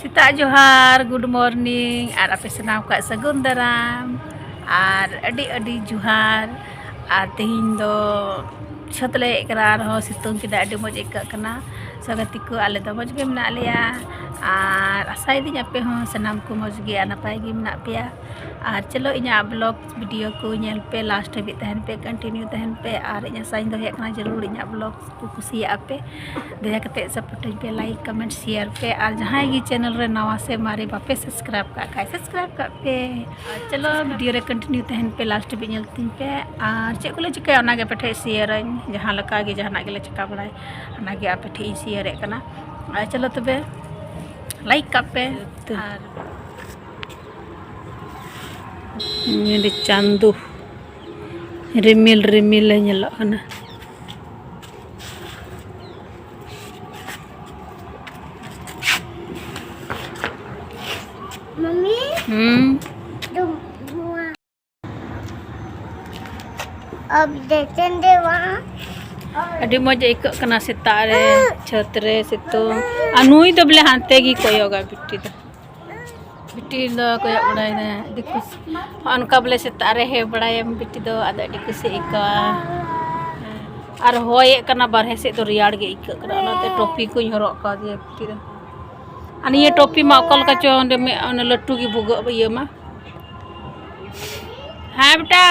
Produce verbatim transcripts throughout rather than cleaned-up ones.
ᱥᱮᱛᱟᱜ ᱡᱚᱦᱟᱨ, good morning, ᱟᱨ ᱟᱯᱮ ᱥᱟᱱᱟᱢ ᱠᱚᱣᱟᱜ ᱥᱟᱹᱜᱩᱱ ᱫᱟᱨᱟᱢ ᱟᱨ ᱟᱹᱰᱤ ᱟᱹᱰᱤ ᱡᱚᱦᱟᱨ᱾ ᱟᱨ ᱛᱮᱦᱮᱧ ᱫᱚ ᱪᱷᱟᱹᱛ ᱞᱮ ᱦᱮᱡ ᱠᱟᱱᱟ, ᱟᱨᱦᱚᱸ ᱥᱤᱛᱩᱝ ᱠᱮᱫᱟ, ᱟᱹᱰᱤ ᱢᱚᱡᱽ ᱟᱹᱭᱠᱟᱹᱜ ᱠᱟᱱᱟ᱾ ᱥᱚᱸᱜᱮ ᱛᱮᱠᱚ, ᱟᱞᱮ ᱫᱚ ᱢᱚᱡᱽ ᱜᱮ ᱢᱮᱱᱟᱜ ᱞᱮᱭᱟ ᱟᱨ ᱟᱥᱟᱭᱮᱫᱟᱹᱧ ᱟᱯᱮ ᱦᱚᱸ ᱥᱟᱱᱟᱢ ᱠᱚ ᱢᱚᱡᱽ ᱜᱮ ᱟᱨ ᱱᱟᱯᱟᱭ ᱜᱮ ᱢᱮᱱᱟᱜ ᱯᱮᱭᱟ᱾ ᱟᱨ ᱪᱚᱞᱚ, ᱤᱧᱟᱹᱜ vlog video ᱠᱚ ᱧᱮᱞ ᱯᱮ, last ᱦᱟᱹᱵᱤᱡ ᱛᱟᱦᱮᱱ ᱯᱮ, continue ᱛᱟᱦᱮᱱ ᱯᱮ᱾ ᱟᱨ ᱤᱧ ᱟᱥᱟᱧ ᱫᱚᱦᱚᱭᱮᱫ ᱠᱟᱱᱟ ᱡᱟᱹᱨᱩᱲ ᱤᱧᱟᱹᱜ vlog ᱠᱚ ᱠᱩᱥᱤᱭᱟᱜᱼᱟ ᱯᱮ᱾ ᱫᱟᱭᱟ ᱠᱟᱛᱮ support ᱟᱹᱧ ᱯᱮ, like, comment, share ᱯᱮ᱾ ᱟᱨ ᱡᱟᱦᱟᱸᱭ ᱜᱮ channel ᱨᱮ ᱱᱟᱣᱟ ᱥᱮ ᱢᱟᱨᱮ ᱵᱟᱯᱮ subscribe ᱠᱟᱜ ᱠᱷᱟᱡ, subscribe ᱠᱟᱜ ᱯᱮ᱾ ᱟᱨ ᱪᱚᱞᱚ, video ᱨᱮ continue ᱛᱟᱦᱮᱱ ᱯᱮ, last ᱦᱟᱹᱵᱤᱡ ᱧᱮᱞ ᱛᱤᱧ ᱯᱮ᱾ ᱟᱨ ᱪᱮᱫ ᱠᱚᱞᱮ ᱪᱤᱠᱟᱹᱭᱟ, ᱚᱱᱟᱜᱮ ᱟᱯᱮ ᱴᱷᱮᱡ share ᱟᱹᱧ, ᱡᱟᱦᱟᱸ ᱞᱮᱠᱟ ᱜᱮ ᱡᱟᱦᱟᱱᱟᱜ ᱜᱮᱞᱮ ᱪᱤᱠᱟ ᱵᱟᱲᱟᱭ, ᱚᱱᱟᱜᱮ ᱟᱯᱮ ᱴᱷᱮᱡ ᱤᱧ share ᱮᱫ ᱠᱟᱱᱟ᱾ ᱟᱨ ᱪᱚᱞᱚ ᱛᱚᱵᱮ, like ᱠᱟᱜ ᱯᱮ᱾ ᱟᱨ ᱧᱤᱫᱟᱹ ᱪᱟᱸᱫᱚ ᱨᱤᱢᱤᱞ ᱨᱤᱢᱤᱞ ᱮ ᱧᱮᱞᱚᱜ ᱠᱟᱱᱟ᱾ मम्मी ᱦᱩᱸ तुम हुआ। अब देखेंगे वहाँ। ᱟᱹᱰᱤ ᱢᱚᱡᱽ ᱟᱹᱭᱠᱟᱹᱜ ᱠᱟᱱᱟ ᱥᱮᱛᱟᱜ ᱨᱮ ᱪᱷᱟᱹᱛ ᱨᱮ ᱥᱤᱛᱩᱝ᱾ ᱟᱨ ᱱᱩᱭ ᱫᱚ ᱵᱚᱞᱮ ᱦᱟᱱᱛᱮ ᱜᱮ ᱠᱚᱭᱚᱜᱟ ᱵᱤᱴᱤ ᱫᱚ᱾ ᱵᱤᱴᱤ ᱫᱚ ᱠᱚᱭᱚᱜ ᱵᱟᱲᱟᱭᱮᱫᱟᱭ, ᱟᱹᱰᱤ ᱠᱩᱥᱤ᱾ ᱦᱚᱸᱜᱼᱚ ᱱᱚᱝᱠᱟ ᱵᱚᱞᱮ ᱥᱮᱛᱟᱜ ᱨᱮ ᱦᱮᱡ ᱵᱟᱲᱟᱭᱟᱢ ᱵᱤᱴᱤ ᱫᱚ, ᱟᱫᱚ ᱟᱹᱰᱤ ᱠᱩᱥᱤ ᱟᱹᱭᱠᱟᱹᱜᱼᱟ᱾ ᱟᱨ ᱦᱚᱭᱮᱫ ᱠᱟᱱᱟ, ᱵᱟᱨᱦᱮ ᱥᱮᱫ ᱫᱚ ᱨᱮᱭᱟᱲ ᱜᱮ ᱟᱹᱭᱠᱟᱹᱜ ᱠᱟᱱᱟ, ᱚᱱᱟᱛᱮ ᱴᱚᱯᱤ ᱠᱚᱧ ᱦᱚᱨᱚᱜ ᱠᱟᱣᱫᱮᱭᱟ ᱵᱤᱴᱤ ᱫᱚ᱾ ᱟᱨ ᱱᱤᱭᱟᱹ ᱴᱚᱯᱤ ᱢᱟ ᱚᱠᱟ ᱞᱮᱠᱟ ᱪᱚ ᱚᱸᱰᱮ ᱢᱮ-, ᱚᱱᱮ ᱞᱟᱹᱴᱩ ᱜᱮ ᱵᱷᱩᱜᱟᱹᱜ ᱤᱭᱟᱹ ᱢᱟ᱾ ᱦᱮᱸ ᱵᱮᱴᱟ᱾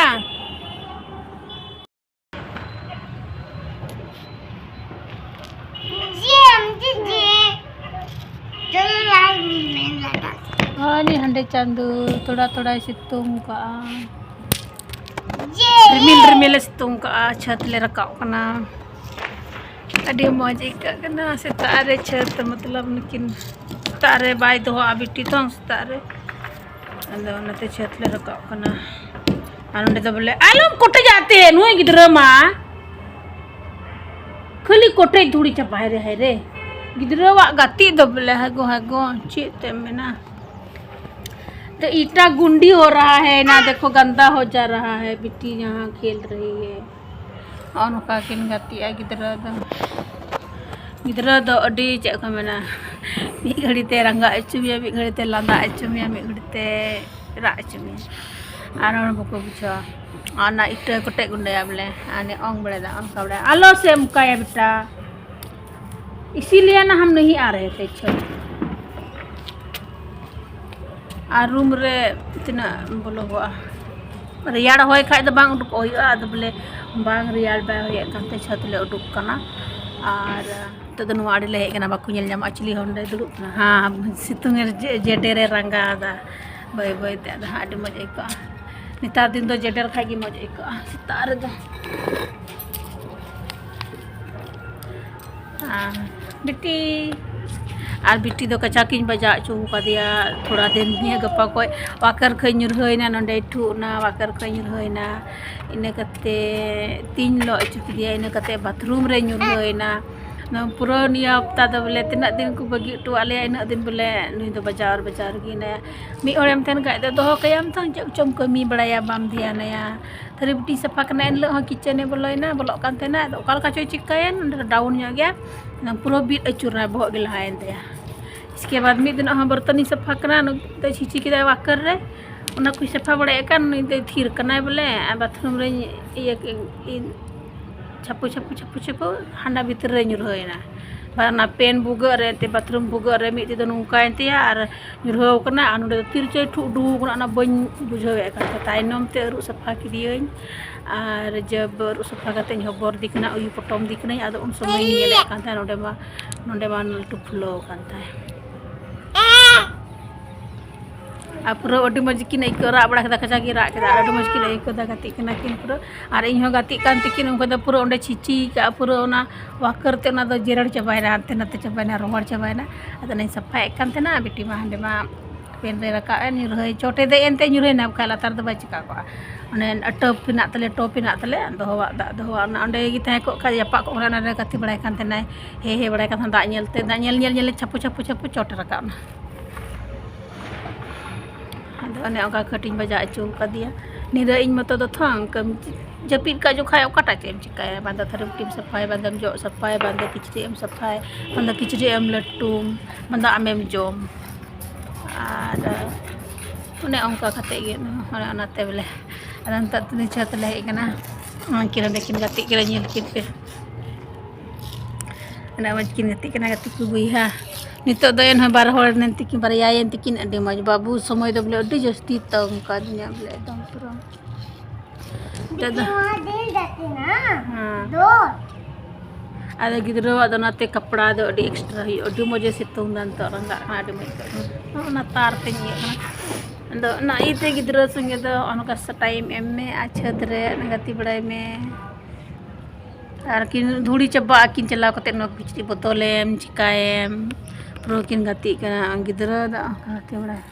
जी हम जी जी चलो लाल में लगा। ᱟᱨ ᱦᱟᱸᱰᱮ ᱪᱟᱸᱫᱚ ᱛᱷᱚᱲᱟ ᱛᱷᱚᱲᱟᱭ ᱥᱤᱛᱩᱝ ᱠᱟᱜᱼᱟ᱾ जी ᱨᱤᱢᱤᱞ ᱨᱤᱢᱤᱞ ᱮ ᱥᱤᱛᱩᱝ ᱠᱟᱜᱼᱟ, ᱪᱷᱟᱹᱛ ᱞᱮ ᱨᱟᱠᱟᱵ ᱠᱟᱱᱟ᱾ ᱟᱹᱰᱤ ᱢᱚᱡᱽ ᱟᱹᱭᱠᱟᱹᱜ ᱠᱟᱱᱟ ᱥᱮᱛᱟᱜ ᱨᱮ ᱪᱷᱟᱹᱛ, ᱢᱚᱛᱞᱚᱵ ᱱᱩᱠᱤᱱ ᱥᱮᱛᱟᱜ ᱨᱮ ᱵᱟᱭ ᱫᱚᱦᱚᱜᱼᱟ ᱵᱤᱴᱤ ᱛᱚ ᱥᱮᱛᱟᱜ ᱨᱮ᱾ ᱟᱫᱚ ᱚᱱᱟᱛᱮ ᱪᱷᱟᱹᱛ ᱞᱮ ᱨᱟᱠᱟᱵ ᱠᱟᱱᱟ᱾ ᱟᱨ ᱱᱚᱸᱰᱮ ᱫᱚ ᱵᱚᱞᱮ ᱟᱞᱚᱢ ᱠᱚᱴᱮᱡᱟ ᱛᱮ, ᱱᱩᱭ ᱜᱤᱫᱽᱨᱟᱹ ᱢᱟ ᱠᱷᱟᱹᱞᱤ ᱠᱚᱴᱮᱡ ᱫᱷᱩᱲᱤ ᱪᱟᱵᱟᱭ ᱨᱮ, ᱦᱟᱭ ᱨᱮ᱾ ᱜᱤᱫᱽᱨᱟᱹᱣᱟᱜ ᱜᱟᱛᱮᱜ ᱫᱚ ᱵᱚᱞᱮ ᱦᱟᱜᱚ ᱦᱟᱜᱚ ᱪᱮᱫ ᱛᱮᱢ ᱢᱮᱱᱟ᱾ तो ईटा गुंडी हो रहा है ना, देखो गंदा हो जा रहा है। बिट्टी यहाँ खेल रही है। ᱱᱚᱜᱼᱚ ᱱᱚᱝᱠᱟ ᱠᱤᱱ ᱜᱟᱛᱮᱜᱼᱟ ᱜᱤᱫᱽᱨᱟᱹ ᱫᱚ᱾ ᱜᱤᱫᱽᱨᱟᱹ ᱫᱚ ᱟᱹᱰᱤ ᱪᱮᱫ ᱠᱚ ᱢᱮᱱᱟ, ᱢᱤᱫ ᱜᱷᱟᱹᱲᱤ ᱛᱮ ᱨᱟᱸᱜᱟᱣ ᱦᱚᱪᱚ ᱢᱮᱭᱟ, ᱢᱤᱫ ᱜᱷᱟᱹᱲᱤ ᱛᱮ ᱞᱟᱸᱫᱟ ᱦᱚᱪᱚ ᱢᱮᱭᱟ, ᱢᱤᱫ ᱜᱷᱟᱹᱲᱤ ᱛᱮ ᱨᱟᱜ ᱦᱚᱪᱚ ᱢᱮᱭᱟ᱾ ᱟᱨ ᱦᱚᱲ ᱵᱟᱠᱚ ᱵᱩᱡᱷᱟᱹᱣᱟ᱾ ᱟᱨ ᱚᱱᱟ ᱤᱴᱟᱹ ᱠᱚᱴᱮᱡ ᱜᱩᱸᱰᱟᱹᱭᱟ ᱵᱚᱞᱮ, ᱟᱨ ᱚᱱᱮ ᱚᱝ ᱵᱟᱲᱟᱭᱮᱫᱟ, ᱚᱱᱠᱟ ᱵᱟᱲᱟᱭᱟ, ᱟᱞᱚ ᱥᱮ ᱚᱱᱠᱟᱭᱟ ᱵᱮᱴᱟ, ᱤᱥᱤᱞᱤᱭᱟ ᱱᱟ ᱦᱟᱢ ᱱᱟᱦᱤ ᱟ ᱨᱮᱦᱮ ᱛᱷᱮ ᱪᱷᱚ᱾ ᱟᱨ ᱨᱩᱢ ᱨᱮ ᱛᱤᱱᱟᱹᱜ ᱵᱚᱞᱚᱜᱚᱜᱼᱟ, ᱨᱮᱭᱟᱲ ᱦᱚᱭ ᱠᱷᱟᱡ ᱫᱚ ᱵᱟᱝ ᱩᱰᱩᱠᱚᱜ ᱦᱩᱭᱩᱜᱼᱟ᱾ ᱟᱫᱚ ᱵᱚᱞᱮ ᱵᱟᱝ ᱨᱮᱭᱟᱲ ᱵᱟᱭ ᱦᱚᱭᱮᱫ ᱠᱟᱱᱛᱮ ᱪᱷᱟᱹᱛ ᱞᱮ ᱩᱰᱩᱠ ᱠᱟᱱᱟ᱾ ᱟᱨ ᱱᱤᱛᱚᱜ ᱫᱚ ᱱᱚᱣᱟ ᱟᱲᱮ ᱞᱮ ᱦᱮᱡ ᱠᱟᱱᱟ, ᱵᱟᱠᱚ ᱧᱮᱞ ᱧᱟᱢᱚᱜᱼᱟ ᱪᱤᱞᱤ ᱦᱚᱸ ᱱᱚᱸᱰᱮ ᱫᱩᱲᱩᱵ ᱠᱟᱱᱟ᱾ ᱦᱮᱸ, ᱥᱤᱛᱩᱝ ᱮ ᱡᱮ-, ᱡᱮᱰᱮᱨᱮ ᱨᱟᱸᱜᱟᱣ ᱮᱫᱟ᱾ ᱵᱟᱹᱭ ᱵᱟᱹᱭ ᱛᱮ ᱟᱫᱚ ᱦᱟᱸᱜ ᱟᱹᱰᱤ ᱢᱚᱡᱽ ᱟᱹᱭᱠᱟᱹᱜᱼᱟ᱾ ᱱᱮᱛᱟᱨ ᱫᱤᱱ ᱫᱚ ᱡᱮᱰᱮᱨ ᱠᱷᱟᱡ ᱜᱮ ᱢᱚᱡᱽ ᱟᱹᱭᱠᱟᱹᱜᱼᱟ ᱥᱮᱛᱟᱜ ᱨᱮᱫᱚ᱾ ᱟᱨ ᱵᱤᱴᱤ, ᱟᱨ ᱵᱤᱴᱤ ᱫᱚ ᱠᱟᱪᱟ ᱠᱤᱧ ᱵᱟᱡᱟᱣ ᱦᱚᱪᱚ ᱠᱟᱫᱮᱭᱟ ᱛᱷᱚᱲᱟ ᱫᱤᱱ ᱱᱤᱭᱟᱹ ᱜᱟᱯᱟ ᱠᱷᱚᱡ᱾ ᱣᱟᱠᱟᱨ ᱠᱷᱚᱡ ᱧᱩᱨᱦᱟᱹᱭᱮᱱᱟ, ᱱᱚᱸᱰᱮᱭ ᱴᱷᱩᱜ ᱮᱱᱟ, ᱣᱟᱠᱟᱨ ᱠᱷᱚᱡ ᱧᱩᱨᱦᱟᱹᱭᱮᱱᱟ᱾ ᱤᱱᱟᱹ ᱠᱟᱛᱮ ᱛᱤᱧ ᱞᱚᱜ ᱦᱚᱪᱚ ᱠᱮᱫᱮᱭᱟ, ᱤᱱᱟᱹ ᱠᱟᱛᱮ ᱵᱟᱛᱷᱨᱩᱢ ᱨᱮ ᱧᱩᱨᱦᱟᱹᱭᱮᱱᱟ᱾ ᱱᱚᱣᱟ ᱯᱩᱨᱟᱹ ᱱᱤᱭᱟᱹ ᱦᱟᱯᱛᱟ ᱫᱚ ᱵᱚᱞᱮ ᱛᱤᱱᱟᱹᱜ ᱫᱤᱱ ᱠᱚ ᱵᱟᱹᱜᱤ ᱦᱚᱴᱚᱣᱟᱜ ᱞᱮᱭᱟ, ᱤᱱᱟᱹᱜ ᱫᱤᱱ ᱵᱚᱞᱮ ᱱᱩᱭ ᱫᱚ ᱵᱟᱡᱟᱣ ᱟᱨ ᱵᱟᱡᱟᱣ ᱨᱮᱜᱮ ᱦᱮᱱᱟᱭᱟ᱾ ᱢᱤᱫ ᱦᱚᱲᱮᱢ ᱛᱟᱦᱮᱱ ᱠᱷᱟᱡ ᱫᱚ ᱫᱚᱦᱚ ᱠᱟᱭᱟᱢ ᱛᱚ, ᱪᱮᱫ ᱠᱚᱪᱚᱢ ᱠᱟᱹᱢᱤ ᱵᱟᱲᱟᱭᱟ, ᱵᱟᱢ ᱫᱷᱮᱭᱟᱱᱟᱭᱟ᱾ ᱛᱷᱟᱹᱨᱤ ᱵᱟᱹᱴᱤ ᱥᱟᱯᱷᱟ ᱠᱟᱱᱟ, ᱮᱱ ᱦᱤᱞᱳᱜ ᱦᱚᱸ ᱠᱤᱪᱮᱱᱮ ᱵᱚᱞᱚᱭᱮᱱᱟ, ᱵᱚᱞᱚᱜ ᱠᱟᱱ ᱛᱟᱦᱮᱱᱟ, ᱟᱫᱚ ᱚᱠᱟ ᱞᱮᱠᱟ ᱪᱚᱭ ᱪᱤᱠᱟᱹᱭᱮᱱ, ᱚᱸᱰᱮ ᱫᱚ ᱰᱟᱣᱩᱱ ᱧᱚᱜ ᱜᱮᱭᱟ, ᱚᱱᱟ ᱯᱩᱨᱟᱹ ᱵᱤᱫ ᱟᱹᱪᱩᱨ ᱮᱱᱟ, ᱵᱚᱦᱚᱜ ᱜᱮ ᱞᱟᱦᱟᱭᱮᱱ ᱛᱟᱭᱟ᱾ ᱤᱥᱠᱮ ᱵᱟᱫᱽ ᱢᱤᱫ ᱫᱤᱱᱚᱜ ᱦᱚᱸ ᱵᱟᱹᱨᱛᱟᱹᱱᱤ ᱥᱟᱯᱷᱟ ᱠᱟᱱᱟ, ᱱᱩᱠᱩ ᱫᱚ ᱪᱷᱤᱪᱤ ᱠᱮᱫᱟᱭ ᱣᱟᱠᱟᱨ ᱨᱮ, ᱚᱱᱟ ᱠᱚᱭ ᱥᱟᱯᱷᱟ ᱵᱟᱲᱟᱭᱮᱫ ᱠᱟᱱ, ᱱᱩᱭ ᱫᱚᱭ ᱛᱷᱤᱨ ᱠᱟᱱᱟᱭ ᱵᱚᱞᱮ, ᱟᱨ ᱵᱟᱛᱷᱨᱩᱢ ᱨᱮᱧ ᱤᱭᱟᱹ ᱠᱮᱫ, ᱤᱧ ᱪᱷᱟᱯᱩ, ᱪᱷᱟᱯᱩ, ᱪᱷᱟᱯᱩ, ᱪᱷᱟᱯᱩ, ᱦᱟᱸᱰᱟ ᱵᱷᱤᱛᱨᱤ ᱨᱮ ᱧᱩᱨᱦᱟᱹᱭᱮᱱᱟ᱾ ᱵᱟ, ᱚᱱᱟ ᱯᱮᱱ ᱵᱷᱩᱜᱟᱹᱜ ᱨᱮ, ᱮᱱᱛᱮ ᱵᱟᱛᱷᱨᱩᱢ ᱵᱷᱩᱜᱟᱹᱜ ᱨᱮ ᱢᱤᱫ ᱛᱤ ᱫᱚ ᱱᱚᱝᱠᱟᱭᱮᱱ ᱛᱟᱭᱟ ᱟᱨ ᱧᱩᱨᱦᱟᱹᱣ ᱠᱟᱱᱟ᱾ ᱟᱨ ᱱᱚᱸᱰᱮ ᱫᱚ ᱛᱤ ᱨᱮᱪᱚᱭ ᱴᱷᱩᱜ ᱰᱩᱦᱩ ᱠᱟᱱᱟ, ᱚᱱᱟ ᱵᱟᱹᱧ ᱵᱩᱡᱷᱟᱹᱣᱮᱫ ᱠᱟᱱ ᱛᱟᱦᱮᱸ᱾ ᱛᱟᱭᱱᱚᱢ ᱛᱮ ᱟᱹᱨᱩᱵ ᱥᱟᱯᱷᱟ ᱠᱮᱫᱮᱭᱟᱹᱧ, ᱟᱨ ᱡᱟᱵ ᱟᱹᱨᱩᱵ ᱥᱟᱯᱷᱟ ᱠᱟᱛᱮᱧ ᱦᱚᱵᱚᱨ ᱫᱮ ᱠᱟᱱᱟ, ᱩᱭᱩ ᱯᱚᱴᱚᱢ ᱫᱮ ᱠᱟᱹᱱᱟᱹᱧ᱾ ᱟᱫᱚ ᱩᱱ ᱥᱚᱢᱚᱭᱤᱧ ᱧᱮᱞᱮᱫ ᱠᱟᱱ ᱛᱟᱦᱮᱸ, ᱱᱚᱸᱰᱮ ᱢᱟ, ᱱᱚᱸᱰᱮ ᱢᱟ ᱞᱟᱹᱴᱩ ᱯᱷᱩᱞᱟᱹᱣ ᱠᱟᱱ ᱛᱟᱦᱮᱸ᱾ ᱟᱨ ᱯᱩᱨᱟᱹ ᱟᱹᱰᱤ ᱢᱚᱡᱽ ᱜᱮᱠᱤᱱ ᱟᱹᱭᱠᱟᱹᱣ, ᱨᱟᱜ ᱵᱟᱲᱟ ᱠᱮᱫᱟ, ᱠᱟᱡᱟᱠ ᱜᱮ ᱨᱟᱜ ᱠᱮᱫᱟ, ᱟᱨ ᱟᱹᱰᱤ ᱢᱚᱡᱽ ᱠᱤᱱ ᱟᱹᱭᱠᱟᱹᱣ ᱫᱟ, ᱜᱟᱛᱮᱜ ᱠᱟᱱᱟ ᱠᱤᱱ ᱯᱩᱨᱟᱹ᱾ ᱟᱨ ᱤᱧ ᱦᱚᱸ ᱜᱟᱛᱮᱜ ᱠᱟᱱ ᱛᱮᱠᱤᱱ, ᱩᱱᱠᱩ ᱫᱚ ᱯᱩᱨᱟᱹ ᱚᱸᱰᱮ ᱪᱷᱤᱪᱤ ᱠᱟᱜᱼᱟ, ᱯᱩᱨᱟᱹ ᱚᱱᱟ ᱣᱟᱠᱟᱨ ᱛᱮ ᱚᱱᱟ ᱫᱚ ᱡᱮᱨᱮᱲ ᱪᱟᱵᱟᱭᱮᱱᱟ, ᱦᱟᱱᱛᱮ ᱱᱟᱛᱮ ᱪᱟᱵᱟᱭᱮᱱᱟ, ᱨᱚᱦᱚᱲ ᱪᱟᱵᱟᱭᱮᱱᱟ᱾ ᱟᱫᱚ ᱚᱱᱟᱧ ᱥᱟᱯᱷᱟᱭᱮᱫ ᱠᱟᱱ ᱛᱟᱦᱮᱱᱟ, ᱵᱤᱴᱤ ᱢᱟ ᱦᱟᱸᱰᱮ ᱢᱟ ᱯᱮᱱ ᱨᱮ ᱨᱟᱠᱟᱵ ᱮᱱ, ᱧᱩᱨᱦᱟᱹᱭ ᱪᱚᱴᱮ ᱫᱮᱡ ᱮᱱᱛᱮ ᱧᱩᱨᱦᱟᱹᱭᱮᱱᱟ, ᱵᱟᱠᱷᱟᱡ ᱞᱟᱛᱟᱨ ᱫᱚ ᱵᱟᱭ ᱪᱤᱠᱟ ᱠᱚᱜᱼᱟ᱾ ᱚᱱᱮ ᱴᱟᱵᱽ ᱦᱮᱱᱟᱜ ᱛᱟᱞᱮᱭᱟ, ᱴᱚᱯ ᱦᱮᱱᱟᱜ ᱛᱟᱞᱮᱭᱟ, ᱫᱚᱦᱚᱣᱟᱜ ᱫᱟᱜ ᱫᱚᱦᱚᱣᱟᱜ, ᱚᱱᱟ ᱚᱸᱰᱮ ᱜᱮ ᱛᱟᱦᱮᱸ ᱠᱚᱜ ᱠᱷᱟᱡ ᱡᱟᱯᱟᱜ ᱠᱚᱜ ᱠᱟᱱᱟ, ᱚᱱᱟ ᱨᱮ ᱜᱟᱛᱮ ᱵᱟᱲᱟᱭ ᱠᱟᱱ ᱛᱟᱦᱮᱱᱟᱭ, ᱦᱮ ᱦᱮ ᱵᱟᱲᱟᱭ ᱠᱟᱱ ᱛᱟᱦᱮᱱᱟ, ᱫᱟᱜ ᱧᱮᱞ ᱛᱮ, ᱫᱟᱜ ᱧᱮᱞ ᱧᱮᱞ ᱧᱮᱞ ᱪᱷᱟᱯᱩ ᱪᱷᱟᱯᱩ ᱪᱷᱟᱯᱩ ᱪᱚᱴᱮ ᱨᱟᱠᱟᱵ ᱮᱱᱟ᱾ ᱟᱫᱚ ᱚᱱᱮ ᱚᱱᱠᱟ ᱠᱟᱹᱴᱤᱧ ᱵᱟᱡᱟᱣ ᱦᱚᱪᱚ ᱠᱟᱫᱮᱭᱟ᱾ ᱱᱤᱨᱟᱹ ᱤᱧ ᱢᱚᱛᱚ ᱫᱚ ᱛᱷᱚ ᱠᱟᱹᱢᱤ ᱡᱟᱹᱯᱤᱫ ᱠᱟᱜ ᱡᱚᱠᱷᱟᱡ ᱚᱠᱟᱴᱟᱜ ᱪᱮᱫ ᱮᱢ ᱪᱤᱠᱟᱹᱭᱟ? ᱵᱟᱝ ᱫᱚ ᱛᱷᱟᱹᱨᱤ ᱵᱟᱹᱴᱤᱢ ᱥᱟᱯᱷᱟᱭᱟ, ᱵᱟᱝ ᱫᱚᱢ ᱡᱚᱜ ᱥᱟᱯᱷᱟᱭᱟ, ᱵᱟᱝ ᱫᱚ ᱠᱤᱪᱨᱤᱡ ᱮᱢ ᱥᱟᱯᱷᱟᱭᱟ, ᱵᱟᱝ ᱫᱚ ᱠᱤᱪᱨᱤᱡ ᱮᱢ ᱞᱟᱹᱴᱩᱢ, ᱵᱟᱝ ᱫᱚ ᱟᱢᱮᱢ ᱡᱚᱢ᱾ ᱟᱨ ᱚᱱᱮ ᱚᱱᱠᱟ ᱠᱟᱛᱮ ᱜᱮ, ᱚᱱᱮ ᱚᱱᱟᱛᱮ ᱵᱚᱞᱮ᱾ ᱟᱫᱚ ᱱᱤᱛᱚᱜ ᱫᱚ ᱪᱷᱟᱛ ᱞᱮ ᱦᱮᱡ ᱠᱟᱱᱟ᱾ ᱩᱱᱠᱤᱱ ᱚᱸᱰᱮ ᱠᱤᱱ ᱜᱟᱛᱮᱜ ᱠᱟᱱᱟ, ᱧᱮᱞ ᱠᱤᱱ ᱯᱮ᱾ ᱚᱱᱟ ᱢᱚᱡᱽ ᱠᱤᱱ ᱜᱟᱛᱮᱜ ᱠᱟᱱᱟ, ᱜᱟᱛᱮ ᱠᱚ ᱵᱚᱭᱦᱟ᱾ ᱱᱤᱛᱚᱜ ᱫᱚ ᱮᱱᱦᱚᱸ ᱵᱟᱨ ᱦᱚᱲ ᱮᱱ ᱛᱮᱠᱤᱱ, ᱵᱟᱨᱭᱟᱭᱮᱱ ᱛᱮᱠᱤᱱ, ᱟᱹᱰᱤ ᱢᱚᱡᱽ᱾ ᱵᱟᱹᱵᱩ ᱥᱚᱢᱚᱭ ᱫᱚ ᱵᱚᱞᱮ ᱟᱹᱰᱤ ᱡᱟᱹᱥᱛᱤ ᱛᱟᱹᱝ ᱠᱟᱫᱤᱧᱟ ᱵᱚᱞᱮ, ᱮᱠᱫᱚᱢ ᱯᱩᱨᱟᱹ᱾ ᱱᱤᱛᱚᱜ ᱫᱚ ᱦᱮᱸ᱾ ᱟᱫᱚ ᱜᱤᱫᱽᱨᱟᱹᱣᱟᱜ ᱫᱚ ᱚᱱᱟᱛᱮ ᱠᱟᱯᱲᱟ ᱫᱚ ᱟᱹᱰᱤ ᱮᱠᱥᱴᱨᱟ ᱦᱩᱭᱩᱜᱼᱟ᱾ ᱟᱹᱰᱤ ᱢᱚᱡᱽ ᱮ ᱥᱤᱛᱩᱝ ᱫᱟ ᱱᱤᱛᱚᱜ, ᱨᱟᱸᱜᱟᱜ ᱠᱟᱱᱟ ᱟᱹᱰᱤ ᱢᱚᱡᱽ ᱟᱹᱭᱠᱟᱹᱜ ᱠᱟᱱᱟ᱾ ᱚᱱᱟ ᱛᱟᱨ ᱛᱮᱧ ᱤᱭᱟᱹᱜ ᱠᱟᱱᱟ᱾ ᱟᱫᱚ ᱚᱱᱟ ᱤᱭᱟᱹᱛᱮ ᱜᱤᱫᱽᱨᱟᱹ ᱥᱚᱸᱜᱮ ᱫᱚ ᱚᱱᱠᱟ ᱴᱟᱭᱤᱢ ᱮᱢ ᱢᱮ ᱟᱨ ᱪᱷᱟᱹᱫᱽ ᱨᱮ ᱜᱟᱛᱮ ᱵᱟᱲᱟᱭ ᱢᱮ᱾ ᱟᱨ ᱠᱤᱱ ᱫᱷᱩᱲᱤ ᱪᱟᱵᱟᱜ ᱟᱹᱠᱤᱱ ᱪᱟᱞᱟᱣ ᱠᱟᱛᱮ, ᱱᱚᱣᱟ ᱠᱤᱪᱨᱤᱡ ᱵᱚᱫᱚᱞᱮᱢ, ᱪᱤᱠᱟᱭᱮᱢ, ᱯᱩᱨᱟᱹ ᱠᱤᱱ ᱜᱟᱛᱮᱜ ᱠᱟᱱᱟ᱾ ᱜᱤᱫᱽᱨᱟᱹ ᱫᱚ ᱚᱱᱠᱟ ᱜᱟᱛᱮ ᱵᱟᱲᱟᱭ᱾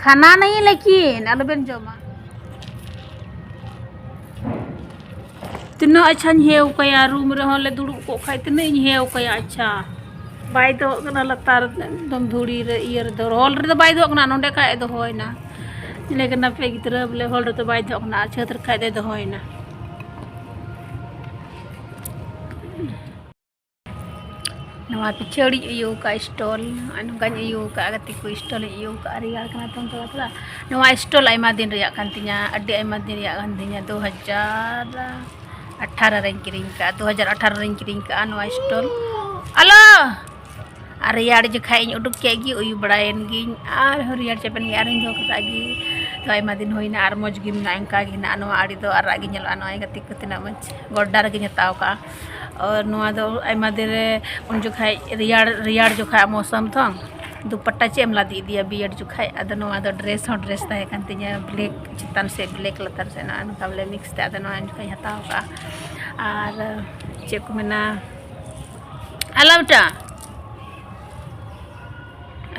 ᱠᱷᱟᱱᱟ ᱱᱟᱦᱤ ᱞᱮᱠᱤᱱ, ᱟᱞᱚᱵᱮᱱ ᱡᱚᱢᱟ᱾ ᱛᱤᱱᱟᱹᱜ ᱟᱪᱪᱷᱟᱧ ᱦᱮᱣ ᱠᱟᱭᱟ, ᱨᱩᱢ ᱨᱮᱦᱚᱸ ᱞᱮ ᱫᱩᱲᱩᱵ ᱠᱚᱜ ᱠᱷᱟᱡ ᱛᱤᱱᱟᱹᱜ ᱤᱧ ᱦᱮᱣ ᱠᱟᱭᱟ᱾ ᱟᱪᱪᱷᱟ, ᱵᱟᱭ ᱫᱚᱦᱚᱜ ᱠᱟᱱᱟ ᱞᱟᱛᱟᱨ ᱮᱠᱫᱚᱢ ᱫᱷᱩᱲᱤ ᱨᱮ, ᱤᱭᱟᱹ ᱨᱮᱫᱚ, ᱦᱚᱞ ᱨᱮᱫᱚ ᱵᱟᱭ ᱫᱚᱦᱚᱜ ᱠᱟᱱᱟ, ᱱᱚᱸᱰᱮ ᱠᱷᱟᱡ ᱮ ᱫᱚᱦᱚᱭᱮᱱᱟ᱾ ᱧᱮᱞᱮ ᱠᱟᱱᱟ ᱯᱮ ᱜᱤᱫᱽᱨᱟᱹ ᱵᱚᱞᱮ, ᱦᱚᱞ ᱨᱮᱫᱚ ᱵᱟᱭ ᱫᱚᱦᱚᱜ ᱠᱟᱱᱟ, ᱟᱨ ᱪᱷᱟᱹᱛ ᱨᱮ ᱠᱷᱟᱡ ᱫᱚᱭ ᱫᱚᱦᱚᱭᱮᱱᱟ᱾ ᱱᱚᱣᱟ ᱯᱤᱪᱷᱟᱹᱲᱤᱧ ᱤᱭᱟᱹ ᱠᱟᱜᱼᱟ ᱥᱴᱚᱞ, ᱱᱚᱜᱼᱚᱭ ᱱᱚᱝᱠᱟᱧ ᱤᱭᱟᱹ ᱠᱟᱜᱼᱟ ᱜᱟᱛᱮ ᱠᱚ, ᱥᱴᱚᱞᱤᱧ ᱤᱭᱟᱹ ᱠᱟᱜᱼᱟ, ᱨᱮᱭᱟᱲ ᱠᱟᱱᱟ ᱛᱚ ᱛᱷᱚᱲᱟ ᱛᱷᱚᱲᱟ᱾ ᱱᱚᱣᱟ ᱥᱴᱚᱞ ᱟᱭᱢᱟ ᱫᱤᱱ ᱨᱮᱭᱟᱜ ᱠᱟᱱ ᱛᱤᱧᱟ, ᱟᱹᱰᱤ ᱟᱭᱢᱟ ᱫᱤᱱ ᱨᱮᱭᱟᱜ ᱠᱟᱱ ᱛᱤᱧᱟ, ᱫᱩ ᱦᱟᱡᱟᱨ ᱟᱴᱷᱟᱨᱚ ᱨᱮᱧ ᱠᱤᱨᱤᱧ ᱠᱟᱜᱼᱟ, ᱫᱩ ᱦᱟᱡᱟᱨ ᱟᱴᱷᱟᱨᱚ ᱨᱮᱧ ᱠᱤᱨᱤᱧ ᱠᱟᱜᱼᱟ ᱱᱚᱣᱟ ᱥᱴᱚᱞ᱾ ᱟᱞᱚ! ᱟᱨ ᱨᱮᱭᱟᱲ ᱡᱚᱠᱷᱟᱡ ᱤᱧ ᱩᱰᱩᱠ ᱠᱮᱫ ᱜᱮ, ᱩᱭᱩ ᱵᱟᱲᱟᱭᱮᱱ ᱜᱤᱧ, ᱟᱨᱦᱚᱸ ᱨᱮᱭᱟᱲ ᱪᱟᱵᱟᱭᱮᱱ ᱜᱮ, ᱟᱨᱤᱧ ᱫᱚᱦᱚ ᱠᱟᱜ ᱜᱮ᱾ ᱛᱚ ᱟᱭᱢᱟ ᱫᱤᱱ ᱦᱩᱭᱱᱟ, ᱟᱨ ᱢᱚᱡᱽ ᱜᱮ ᱢᱮᱱᱟᱜᱼᱟ, ᱤᱱᱠᱟ ᱜᱮ ᱦᱮᱱᱟᱜᱼᱟ᱾ ᱱᱚᱣᱟ ᱟᱹᱰᱤ ᱫᱚ ᱟᱨᱟᱜ ᱜᱮ ᱧᱮᱞᱚᱜᱼᱟ, ᱱᱚᱜᱼᱚᱭ ᱜᱟᱛᱮ ᱠᱚ ᱛᱤᱱᱟᱹᱜ ᱢᱚᱡᱽ ᱜᱚᱰᱰᱟ ᱨᱮᱜᱮᱧ ᱦᱟᱛᱟᱣ ᱠᱟᱜᱼᱟ᱾ ᱟᱨ ᱱᱚᱣᱟ ᱫᱚ ᱟᱭᱢᱟ ᱫᱤᱱ ᱨᱮ, ᱩᱱ ᱡᱚᱠᱷᱟᱡ ᱨᱮᱭᱟᱲ, ᱨᱮᱭᱟᱲ ᱡᱚᱠᱷᱟᱡ ᱢᱳᱥᱚᱢ ᱛᱚ, ᱫᱩᱯᱟᱴᱟ ᱪᱮᱫ ᱮᱢ ᱞᱟᱫᱮ ᱤᱫᱤᱭᱟ ᱵᱤᱭᱮᱰ ᱡᱚᱠᱷᱟᱡ? ᱟᱫᱚ ᱱᱚᱣᱟ ᱫᱚ ᱰᱨᱮᱥ ᱦᱚᱸ ᱰᱨᱮᱥ ᱛᱟᱦᱮᱸ ᱠᱟᱱ ᱛᱤᱧᱟᱹ, ᱵᱞᱮᱠ ᱪᱮᱛᱟᱱ ᱥᱮᱫ ᱵᱞᱮᱠ ᱞᱟᱛᱟᱨ ᱥᱮᱫ, ᱱᱚᱜᱼᱚ ᱱᱚᱝᱠᱟ ᱵᱚᱞᱮ ᱢᱤᱠᱥ ᱛᱮ᱾ ᱟᱫᱚ ᱱᱚᱣᱟ ᱩᱱ ᱡᱚᱠᱷᱟᱡ ᱤᱧ ᱦᱟᱛᱟᱣ ᱠᱟᱜᱼᱟ᱾ ᱟᱨ ᱪᱮᱫ ᱠᱚ ᱢᱮᱱᱟ, ᱟᱞᱚ ᱵᱮᱴᱟ,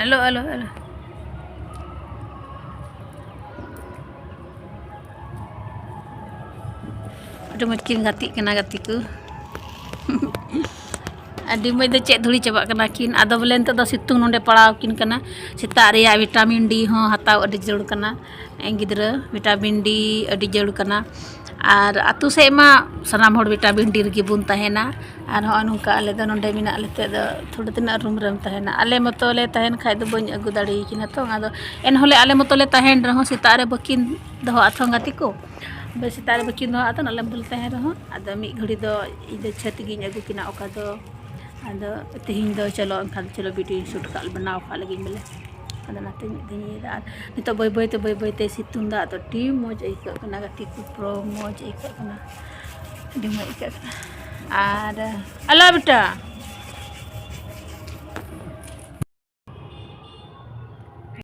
ᱟᱞᱚ, ᱟᱞᱚ, ᱟᱞᱚ᱾ ᱟᱹᱰᱤ ᱢᱚᱡᱽ ᱠᱤᱱ ᱜᱟᱛᱮᱜ ᱠᱟᱱᱟ ᱜᱟᱛᱮ ᱠᱚ᱾ ᱟᱹᱰᱤ ᱢᱚᱡᱽ ᱫᱚ ᱪᱮᱫ ᱫᱷᱩᱲᱤ ᱪᱟᱵᱟᱜ ᱠᱟᱱᱟ ᱠᱤᱱ᱾ ᱟᱫᱚ ᱵᱚᱞᱮ ᱱᱤᱛᱚᱜ ᱫᱚ ᱥᱤᱛᱩᱝ ᱱᱚᱸᱰᱮ ᱯᱟᱲᱟᱣ ᱠᱤᱱ ᱠᱟᱱᱟ᱾ ᱥᱮᱛᱟᱜ ᱨᱮᱭᱟᱜ ᱵᱷᱤᱴᱟᱢᱤᱱ ᱰᱤ ᱦᱚᱸ ᱦᱟᱛᱟᱣ ᱟᱹᱰᱤ ᱡᱟᱹᱨᱩᱲ ᱠᱟᱱᱟ᱾ ᱜᱤᱫᱽᱨᱟᱹ ᱵᱷᱤᱴᱟᱢᱤᱱ ᱰᱤ ᱟᱹᱰᱤ ᱡᱟᱹᱨᱩᱲ ᱠᱟᱱᱟ᱾ ᱟᱨ ᱟᱹᱛᱩ ᱥᱮᱫ ᱢᱟ ᱥᱟᱱᱟᱢ ᱦᱚᱲ ᱵᱷᱤᱴᱟᱢᱤᱱ ᱰᱤ ᱨᱮᱜᱮ ᱵᱚᱱ ᱛᱟᱦᱮᱱᱟ᱾ ᱟᱨ ᱦᱚᱸᱜᱼᱚᱭ ᱱᱚᱝᱠᱟ ᱟᱞᱮ ᱫᱚ ᱱᱚᱰᱮ ᱢᱮᱱᱟᱜ ᱞᱮ ᱛᱮ ᱫᱚ ᱛᱷᱚᱲᱟ ᱛᱤᱱᱟᱹᱜ ᱨᱩᱢ ᱨᱮᱢ ᱛᱟᱦᱮᱱᱟ᱾ ᱟᱞᱮ ᱢᱚᱛᱚ ᱞᱮ ᱛᱟᱦᱮᱱ ᱠᱷᱟᱡ ᱫᱚ ᱵᱟᱹᱧ ᱟᱹᱜᱩ ᱫᱟᱲᱮᱭᱟᱠᱤᱱᱟ ᱛᱚ᱾ ᱟᱫᱚ ᱮᱱᱦᱚᱸᱞᱮ ᱟᱞᱮ ᱢᱚᱛᱚ ᱞᱮ ᱛᱟᱦᱮᱱ ᱨᱮᱦᱚᱸ ᱥᱮᱛᱟᱜ ᱨᱮ ᱵᱟᱹᱠᱤᱱ ᱫᱚᱦᱚ ᱟᱛᱷᱚᱝ ᱜᱟᱛᱮ ᱠᱚ᱾ ᱵᱮᱥ, ᱥᱮᱛᱟᱜ ᱨᱮ ᱵᱟᱹᱠᱤᱱ ᱫᱚᱦᱚ ᱟᱛᱚ ᱟᱞᱮ ᱢᱚᱛᱚ ᱞᱮ ᱛᱟᱦᱮᱱ ᱨᱮᱦᱚᱸ ᱟᱫᱚ ᱢᱤᱫ ᱜᱷᱟᱹᱲᱤ ᱫᱚ ᱤᱧ ᱫᱚ ᱪᱷᱟᱹᱛ ᱜᱤᱧ ᱟᱹᱜᱩ ᱠᱤᱱᱟ ᱚᱠᱟ ᱫᱚ ᱟᱫᱚ ᱛᱮᱦᱮᱧ ᱫᱚ ᱪᱚᱞᱚ ᱮᱱᱠᱷᱟᱱ ᱪᱚᱞᱚ ᱵᱷᱤᱰᱤᱭᱳᱧ ᱥᱩᱴ ᱠᱟᱜ ᱵᱮᱱᱟᱣ ᱠᱟᱜ ᱞᱟᱹᱜᱤᱫ ᱵᱚᱞᱮ᱾ ᱟᱫᱚ ᱚᱱᱟᱛᱮ ᱢᱤᱫ ᱫᱷᱟᱣ ᱤᱧ ᱤᱭᱟᱹᱭᱫᱟ᱾ ᱟᱨ ᱱᱤᱛᱚᱜ ᱵᱟᱹᱭ ᱵᱟᱹᱭ ᱛᱮ ᱵᱟᱹᱭ ᱵᱟᱹᱭ ᱛᱮ ᱥᱤᱛᱩᱝ ᱫᱟ᱾ ᱟᱫᱚ ᱟᱹᱰᱤ ᱢᱚᱡᱽ ᱟᱹᱭᱠᱟᱹᱜ ᱠᱟᱱᱟ ᱜᱟᱛᱮ ᱠᱚ, ᱯᱩᱨᱟᱹ ᱢᱚᱡᱽ ᱟᱹᱭᱠᱟᱹᱜ ᱠᱟᱱᱟ, ᱟᱹᱰᱤ ᱢᱚᱡᱽ ᱟᱹᱭᱠᱟᱹᱜ ᱠᱟᱱᱟ᱾ ᱟᱨ ᱟᱞᱟ ᱵᱮᱴᱟ